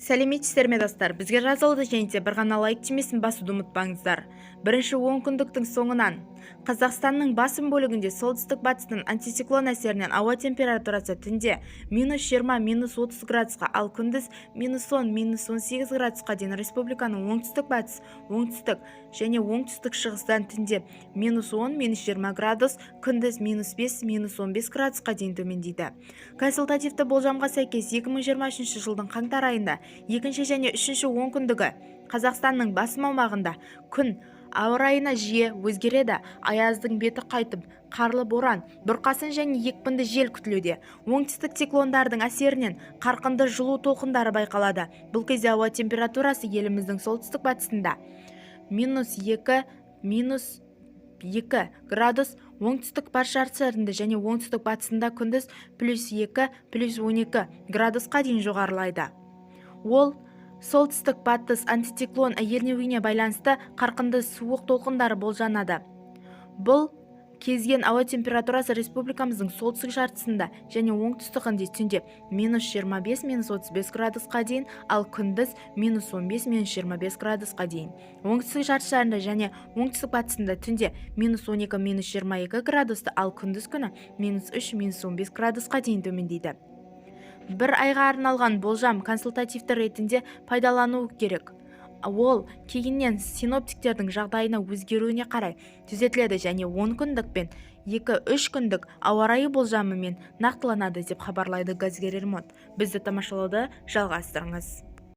Сәлеметсіздер ме, достар! Бізге жазылуды және де бір ғана лайк түймесін басуды ұмытпаңыздар. Бірінші онкүндіктің соңынан Қазақстанның басым бөлігінде солтүстік батыстан антициклон әсерінен ауа температурасы түнде минус 20, минус 30 градусқа, ал күндіз минус 10, минус 18 градусқа дейін, республиканың оңтүстік-батыс, оңтүстік және оңтүстік-шығыстан түнде минус 10, минус 20 градус, күндіз минус 5, минус 15 градусқа дейін төмендейді. Консультативті болжамға сәйкес, 2023 жылдың қаңтар айында екінші және үшінші онкүндігі Қазақстанның басым аумағында күн ауа райына жиі өзгереді, аяздың беті қайтып, қарлы боран, бұрқасын және екпінді жел күтілуде. Оңтүстік циклондардың әсерінен қарқынды жылу толқындары байқалады. Бұл кезде ауа температурасы еліміздің солтүстік-батысында минус 2, минус 2 градус, оңтүстік батыс жартысында және оңтүстік-батысында күндіз плюс 2, плюс 12 градусқа дейін жоғарылайды. Ол солтүстік-батыс антициклон ернеуіне байланысты қарқынды суық толқындары болжанады. Бұл кезген ауа температурасы республикамыздың солтүстік жартысында және оңтүстігінде түнде минус 25, минус 35 градусқа дейін, ал күндіз минус 15, минус 25 градусқа дейін, оңтүстік жарты шарында және оңтүстік-батысында түнде минус 12, минус 22 градусты, ал күндіз күні минус 3, минус 15 градусқа дейін төмендейді. Бір айға арналған болжам консультативті ретінде пайдалану керек. Ол кейіннен синоптиктердің жағдайына өзгеруіне қарай түзетіледі және 10 күндік пен 2-3 күндік ауа райы болжамымен нақтыланады, деп хабарлайды Қазгидромет. Бізді тамашалауды жалғастырыңыз.